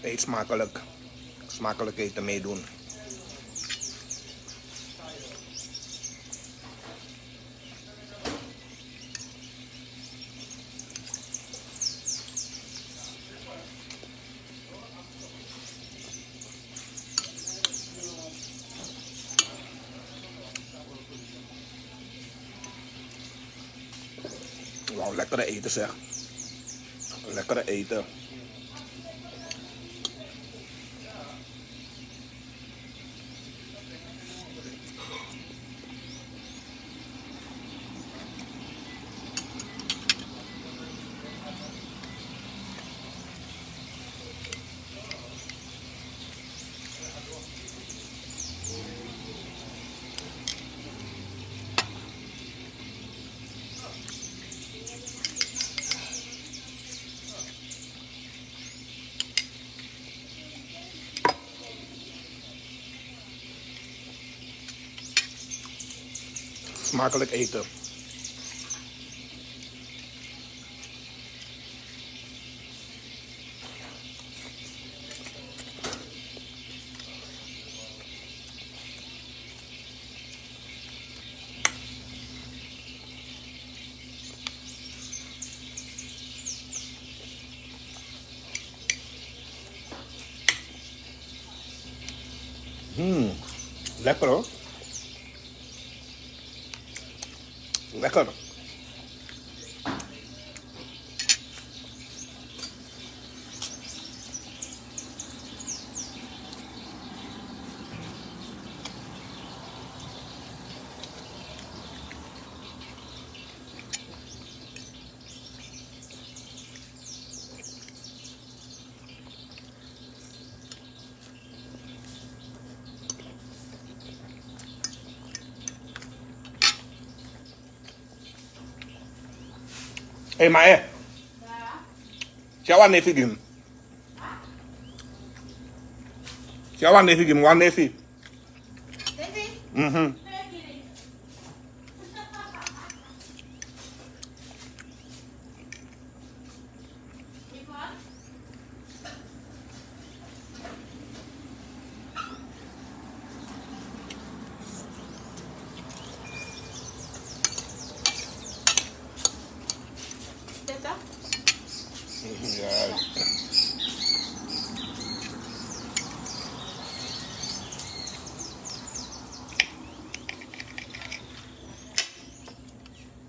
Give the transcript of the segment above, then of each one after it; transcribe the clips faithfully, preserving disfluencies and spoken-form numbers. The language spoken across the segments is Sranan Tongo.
Eet smakelijk. Smakelijk eten, meedoen. Wauw, lekkere eten zeg. Lekkere eten. Smakelijk eten. Hmm, lekker hoor. Lekker. Hey, ma eh. Si a wan nefi gi mi. Si a wan nefi gi mi, wan nefi. Mhm.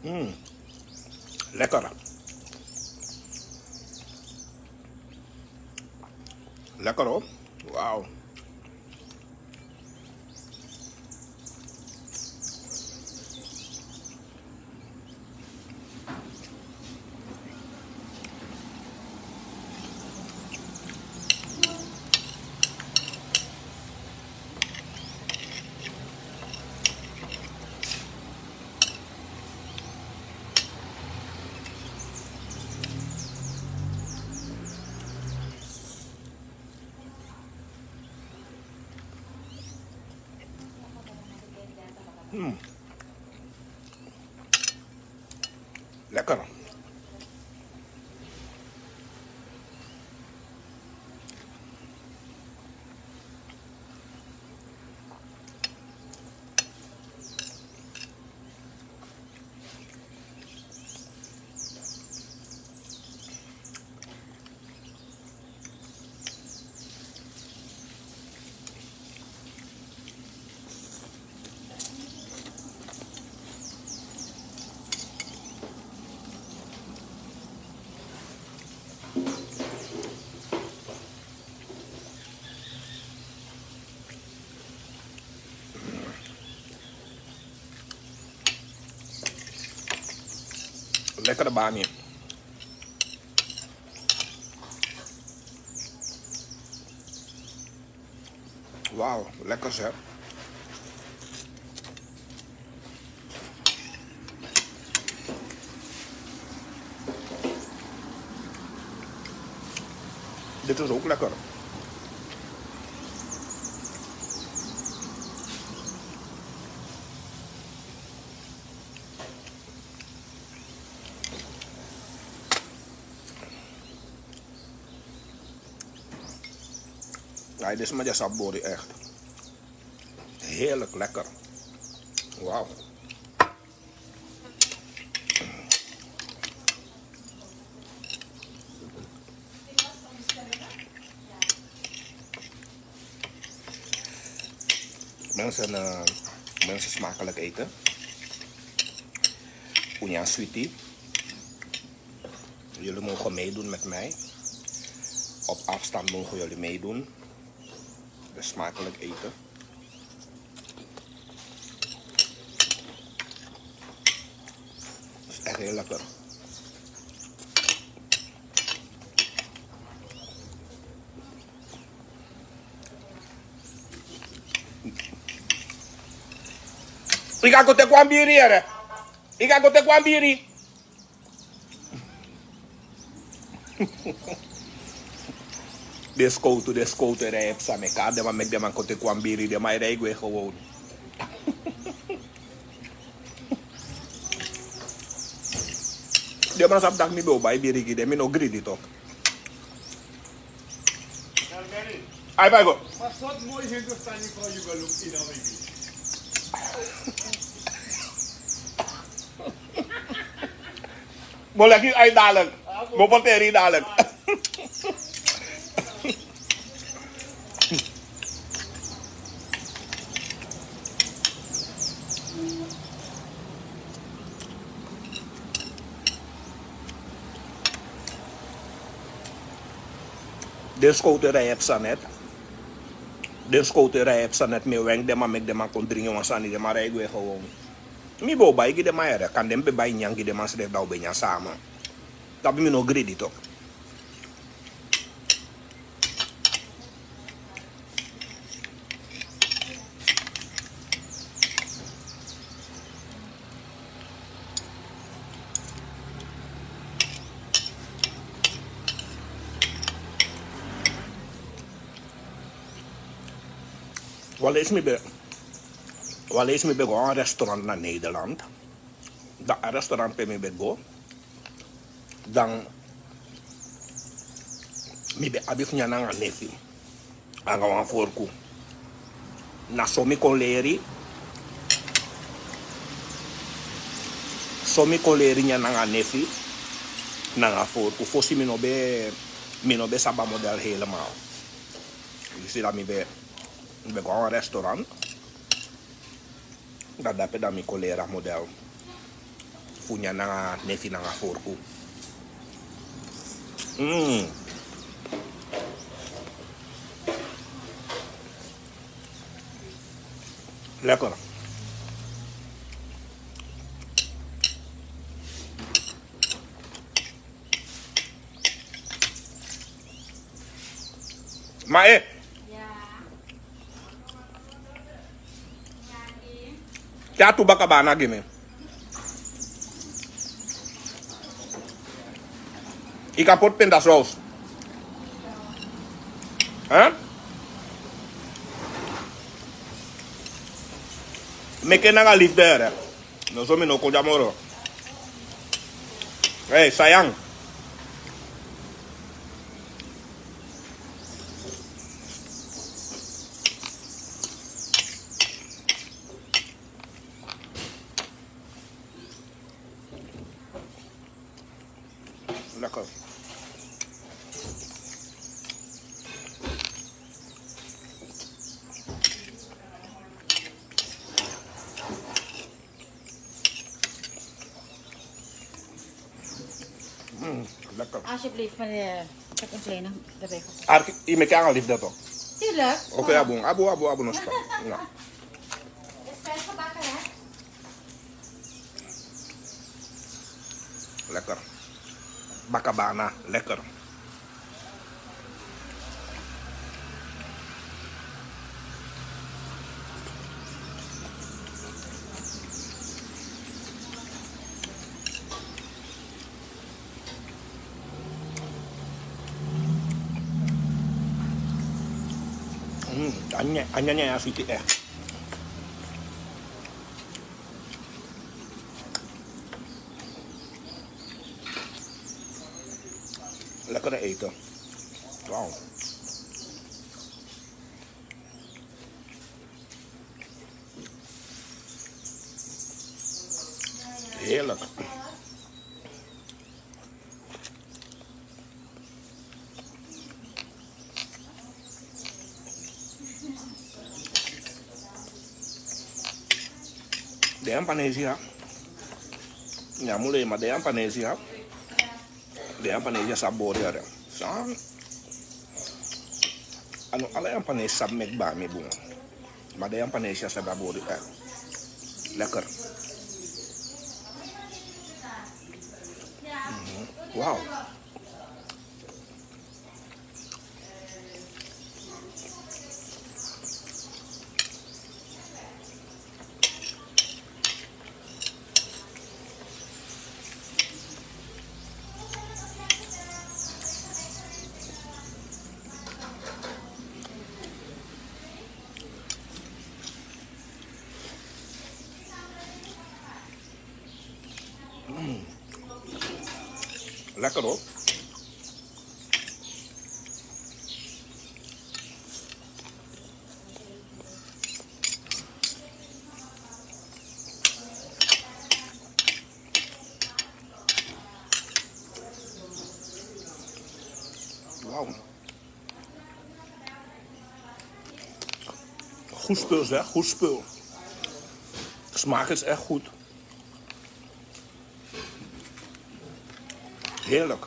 Mm. Lekker. Lekker hoor. Wauw. Mm. Lekker. Lekker de bami. Wauw, lekker zeg. Dit is ook lekker. Ai, dit smaak ja sabori echt. Heerlijk lekker. Wauw. Mensen, eh, mensen smakelijk eten. Unya sweetie. Jullie mogen meedoen met mij. Op afstand mogen jullie meedoen. Dus smakelijk eten. Het is echt heel lekker. Ik ga go take one biri, hè. Ik ga go take one biri. Den skowtu, den skowtu e rij e psa, mi e kari den man meki den man kon teki wan biri, den man e rij gwe gewoon. Den man sabi taki mi ben o bai biri gi den, mi no gridi toch. Ai, bai go. Mo leki yu ai dalik. Mo porteri yu dalik. Den skowtu e rij e psa net. Den skowtu e rij e psa net, mi e wenk den man meki den man kon dringi wan sani, den man rij gwe gewoon. Mi ben o bai gi den man yere, kande mi ben bai nyan gi den man srefi, dan u ben nyan sama. Tabi mi no gridi toch. Wan leisi mi ben, wan leisi mi ben go na wan restaurant na Nederland. Dan a restaurant pe mi ben go, dan mi ben abi fu nyan nanga nefi nanga wan forku. Na so mi kon leri, so mi kon leri nyan nanga nefi nanga forku. Fosi mi no ben, mi no ben sabi a model helemaal. Yu si, dan mi ben, mi ben go na wan restaurant. Dan dape dan mi kon leri a model fu nyan nanga nefi nanga forku. Mm. Lekker. Ma e. Te a tu baka bana gi mi. Yu kan poti pindasaus. Hè? Meki en nanga lifde, hè. No, so mi no kon dya moro. Hey, Sayang. Lekker. Mm, lekker. Alsjeblieft, meneer. Ik heb een kleine erbij gekocht. Arki, yu meki nanga lifde toch? Tuurlijk. Oké, mama. Abu, abu, abu, abu, no span. Ja. Is vers gebakken, hè? Lekker. Baka bana, lekker. Mm, a nyanyan ya switi echt. Lekker eten. Wauw. Heerlijk. De Yampanesia. Ya, mule, ma de Yampanesia. De Yampanesia sabi bori yara. San? A no ala Yampanesia sabi meki bami bun. Ma de Yampanesia sabi a bori, eh. Lekker. Mhm. Wow. Mm. Lekker hoor. Wauw. Goed spul, zeg, goed spul. Smaak is echt goed. Heerlijk.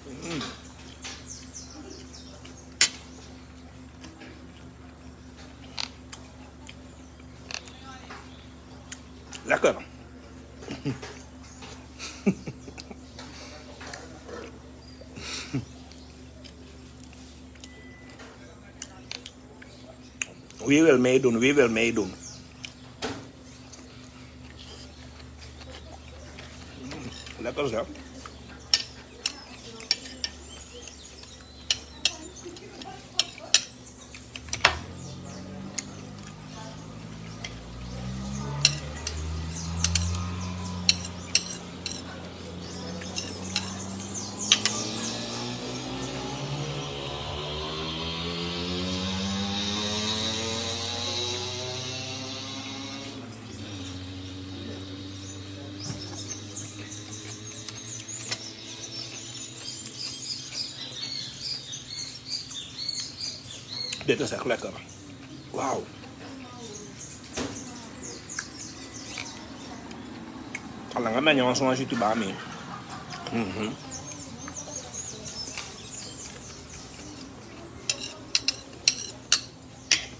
Mm. Lekker. Wie wil meedoen? Wie wil meedoen? Lekker zeg. Dit is echt lekker. Wauw. A langa mi a nyan wan swan switi bami. Mhm.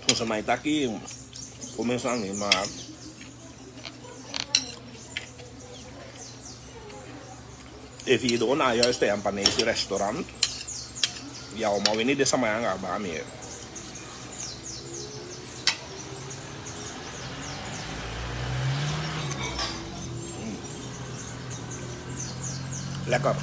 Son sama e taki, kon mi sani, ma efu yu doro na a juiste Yampaneisi restaurant, ya o man wini de sama nanga bami. Mm. Lekker.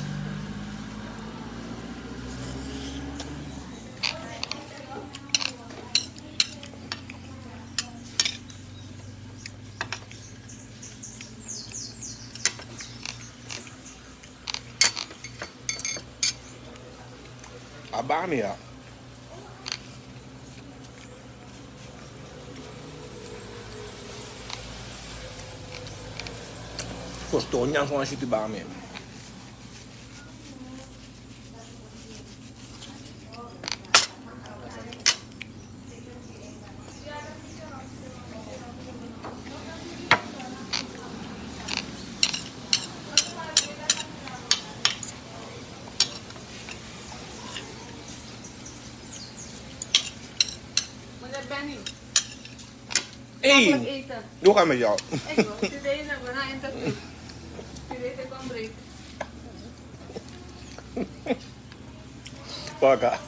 A bami ya. Fosi yu o nyan swan switi bami. Meneer Benny. Hey, makkelijk eten. Doe gaan met jou. Ik wil. Today na gonna interview. Today take one break. Baka.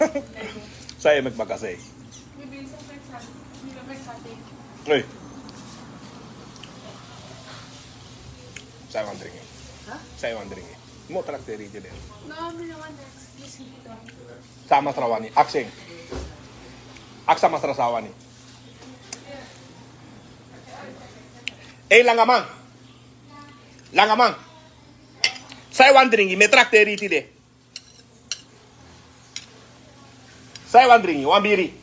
San yu e meki baka sei? Mi ben so flex aan. Mi ben flex aan tegen. Hey. San yu wani dringi? Huh? San yu wani dringi? Mo trakteri iti de. No, mi no wani. San masra wani? Aksi en. Aksi a masra san a wani. Ei, langaman. Langaman. San yu wani dringi? Mi e trakteri yu tide. San yu wani dringi? Wan biri.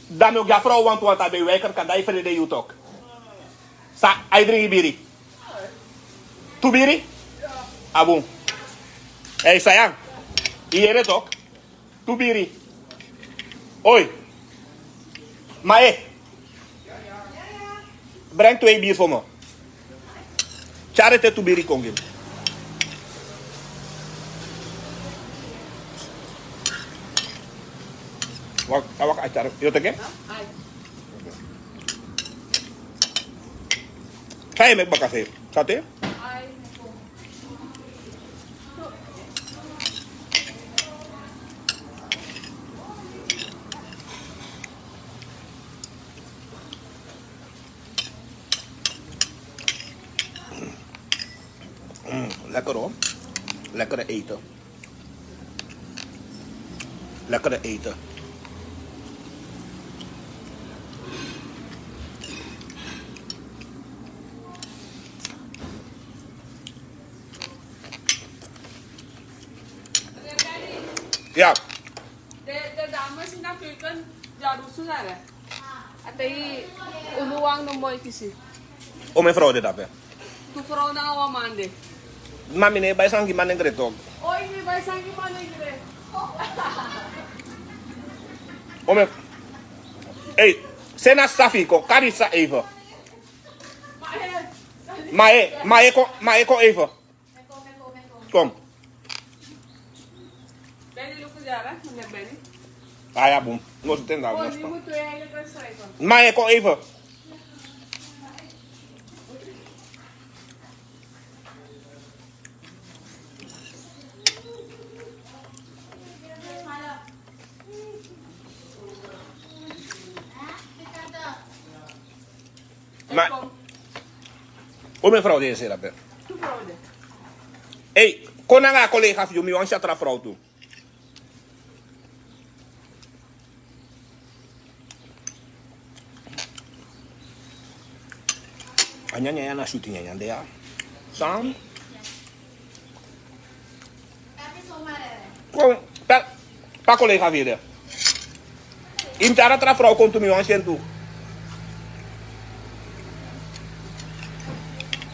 Dan mi o gi a frow wantu wantu, a ben yu wèiker kan dan yu frede yu tok. San a e dringi biri? Tu biri? A bun. Ei, Sayan. Yu yere tok? Tu biri. Oi. Ma e. Breng twee biri fu mi. Tyari te tu biri kon gi mi. Wak, a wak a tyari. Yu o teki en? Ai. San yu e meki baka seefi? San te? Ai, mi e kon. Mm, lekker hoor. Lekkere eten. Lekkere eten. Ya. De, de dames in de keuken, dyarusu na re. A taigi unu wan no moi kisi. O, mi frow de dape. Tu frow nanga wan man de. Ma mi no e bai sani gi manengre tok. O, yu no e bai sani gi manengre. O, mi. Ei, seni a safi kon, kari san even. Ma e, ma e, ma e kon, ma e kon even. Kom. Benny, luku dya, meneer Benny. Ai, a bun. No, ten dati, no, yu musu tu e hele kan schrijven. Ma e kon even. Ma, o, mi frow de seri dape. Tu frow de. Ei, kon nanga a kolega fu yu, mi wani si a tra frow tu. A nyanyan ya na switi nyanyan de ya. San? Kon, ta, ta kolega fu yu de. Yu mus tyari a tra frow kon tu, mi wani si en tu.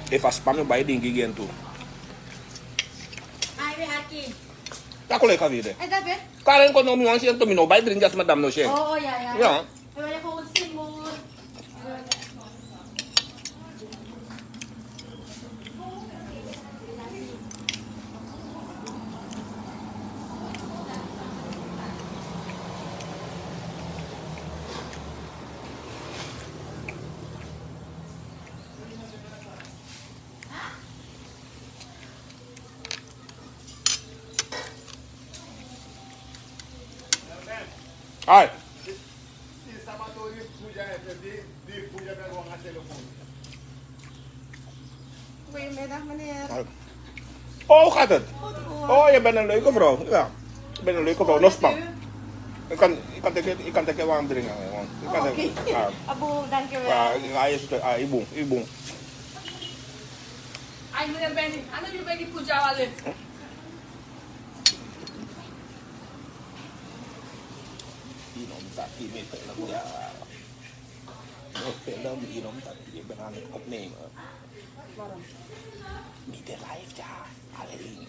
Efu a span, mi o bai dingi gi en tu. Ai, we haki. Ta kolega fu yu de. Ai, dape. Kari en kon, no, mi wani si en tu, mi no bai dringi a sma dan mi no si en. O, o, ya, ya. Ya. Ai. Goedemiddag, meneer. Ai. Oh, hoe gaat het? Goed, goed. Oh, je bent een leuke vrouw. Ja. Je bent een leuke vrouw. No span. Ik kan, ik kan tegen, ik kan tegen warm drinken, man. Ik kan tegen, ja. Abu, dankjewel. Ja, ja, je zit er, ah, Ibu, Ibu. Ai, meneer Benny, ano yu Benny Puja wale. Yu no mus taki mi e feni mi ya. No feni mi, yu no mus taki mi e feni mi. Opnemen. Mi de live ya. Alleen.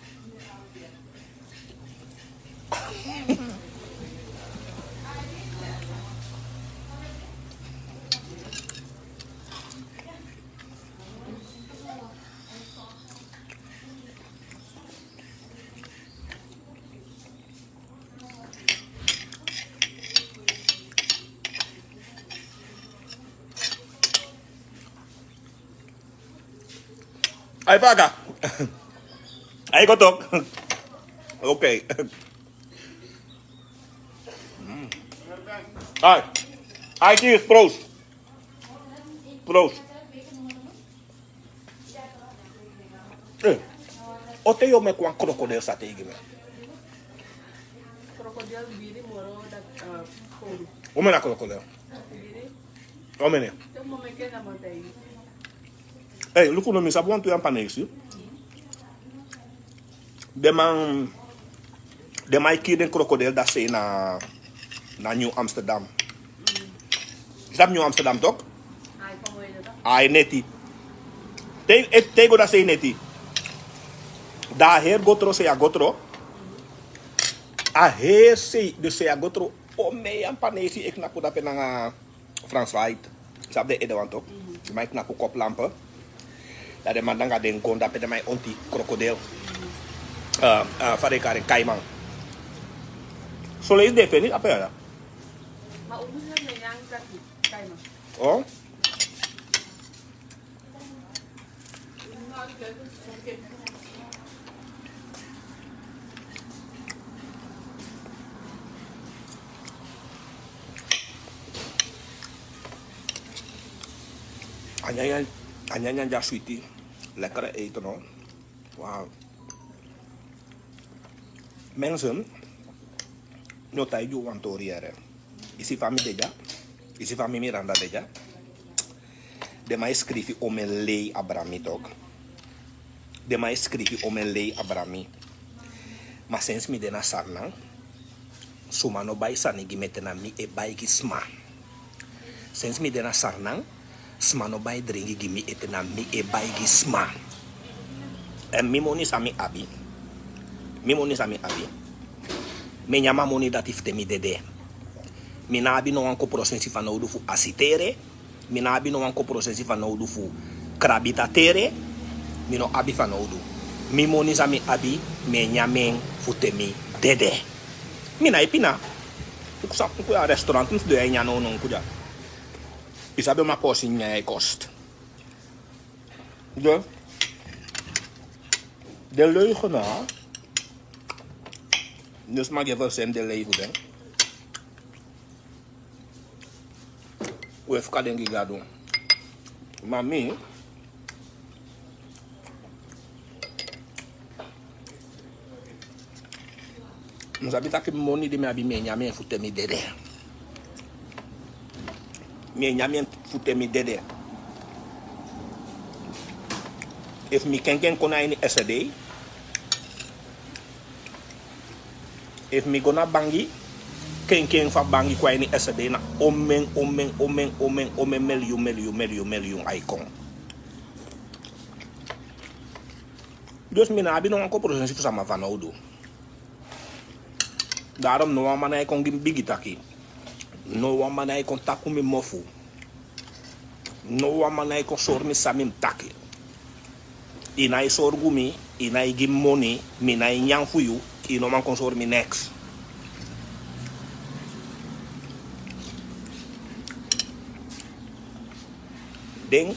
Ai, paga. Ai, kotok. Oké. Ai. Ai, cheers, proost. Proost. Eh, o te yu o meki wan krokodil sa te yu gi mi. Krokodil biri moro dati, eh, kowru. O meki na krokodil. Biri. O meki. Te mo meki na mo te yu. Hey, luku no, mi sabi wantu Yapanesi. Den man, den man e kiri den krokodil dati sei na, na New Amsterdam. Yu sabi New Amsterdam toch? Ai, neti. Te, eh, te yu go dati sei neti. Dan a heri go tron, sei a go tron. A heri sei, dus sei a go tron. O, mi Yapanesi e knapu dape nanga Frans White. Sabi den ede wan toch? Mhm. Den man e knapu koplampu. Dan den man nanga den gon dape, den man e onti krokodil. Mhm. Eh, eh, fa den e kari en, kaiman. Soleisi den e feni dape ya. Ma un musu nyan taki kaiman. Oh? A nyanyan, a nyanyan dya switi. Lekkere eten, no? Wow. Mensen, no, taigi un wan tori yere. Yu si fa mi de dya? Yu si fa mi Miranda de dya? Den man e skrifi omen lei abra mi toch. Den man e skrifi omen lei abra mi. Ma sensi mi de na Sranan, suma no bai sani gi mi ete na mi e bai gi sma. Sensi mi de na Sranan, sma no bai dringi gi mi ete na mi e bai gi sma. Èn mi moni san mi abi. Mi moni san mi abi. Mi e nyan a moni dati fu te mi dede. Mi no abi no wan kopro sensi fanowdu fu asiteri. Mi no abi no wan kopro sensi fanowdu fu krabita teri. Mi no abi fanowdu. Mi moni san mi abi, mi e nyan en fu te mi dede. Mi no e pina. Luku san, luku a restaurant mi fu du e nyan nownow, luku dya. Yu sabi ma posi nyan e kost. Dus, den leugenaar, dus, ma gi fu seni den lei fu den. Un e fuka den gi Gadu. Ma mi, mi sabi taki moni di mi abi, mi e nyan en fu te mi dede. Mi e nyan en fu te mi dede. Efu mi kenken kon na ini esede, efu mi go na bangi, kenken fu a bangi kon na ini esede, na omen, omen, omen, omen, omen milyun, milyun, milyun, milyun ai kon. Dus mi no abi no wan kopro sensi fu sama fanowdu. Daarom no wan man no e kon gi mi bigi taki. No wan man no e kon tapu mi mofu. No wan man no e kon sori mi san mi mus taki. Yu no e sorgu mi, yu no e gi mi moni, mi no e nyan fu yu, yu no man kon sori mi neks. Den,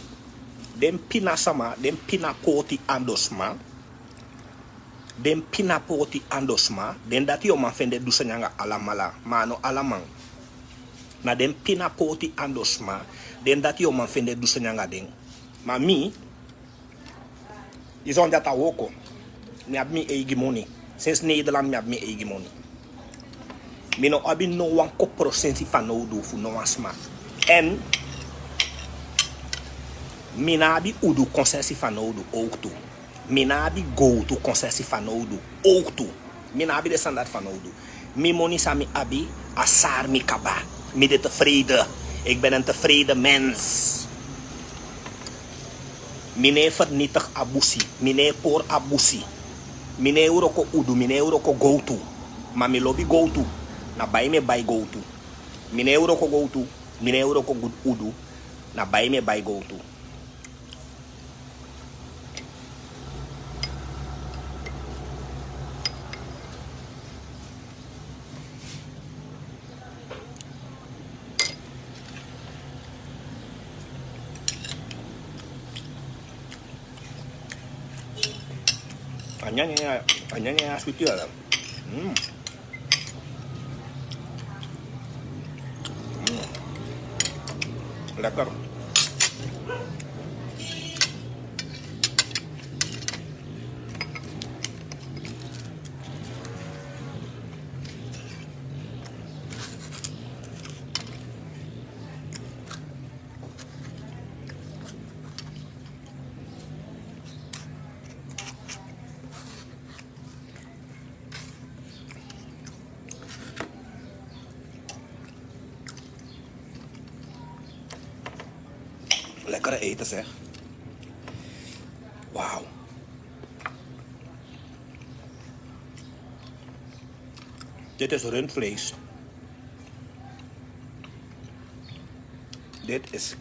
den pina sama, den pina poti andosma. Den pina poti andosma, den dati yu o man fende du sani anga alamala, ma a no ala man. Na den pina poti andosma, den dati yu o man fende du sani anga den. Ma mi, yu son dati a wroko, mi abi mi eigi moni. Sensi Nederland mi abi mi eigi moni. Mi no abi no wan kopro sensi fanowdu fu no wan sma. Èn mi no abi udu konsensi fanowdu ook tu. Mi no abi gowtu konsensi fanowdu ook tu. Mi no abi den sani dati fanowdu. Mi moni san mi abi, a sari mi kaba. Mi de tevreden. Ik ben een tevreden mens. Mi no e vernietig a busi. Mi no e pori a busi. Mi no e wroko udu, mi no e wroko gowtu. Ma mi lobi gowtu. Na bai mi e bai gowtu. Mi no e wroko gowtu, mi no e wroko udu. Na bai mi e bai gowtu. A nyanyan ya, a nyanyan ya switi ya. Mm. Mm. Lekker. Eten, zeg. Wauw. Dit is rundvlees. Dit is,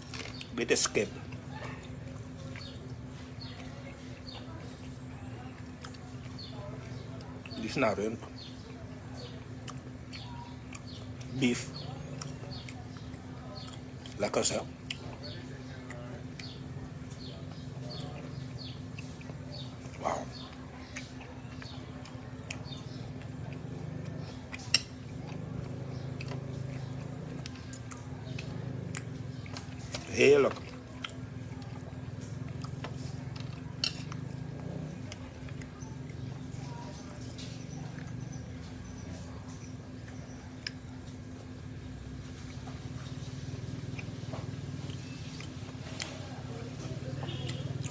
dit is kip. Dit is naar rund. Beef. Lekker, zeg. Wauw. Heerlijk.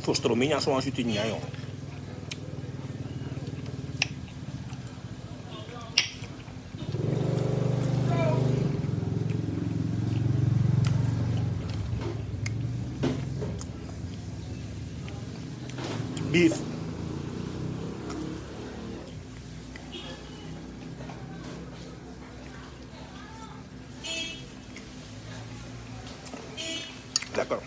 Fu strominya so wan switi nyanyan. Beef. Lekker.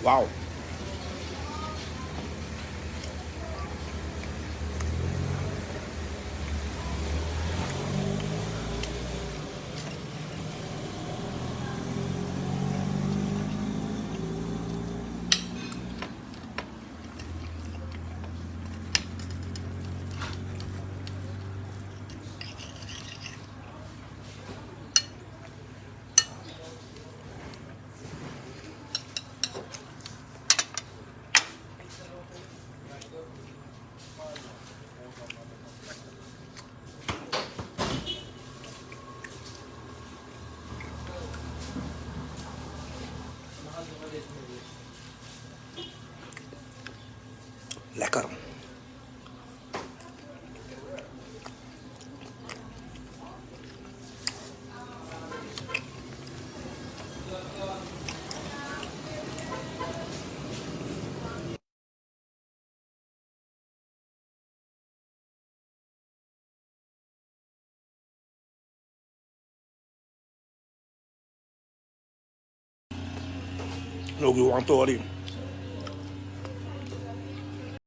Wauw. Lekker. No gi wan tori.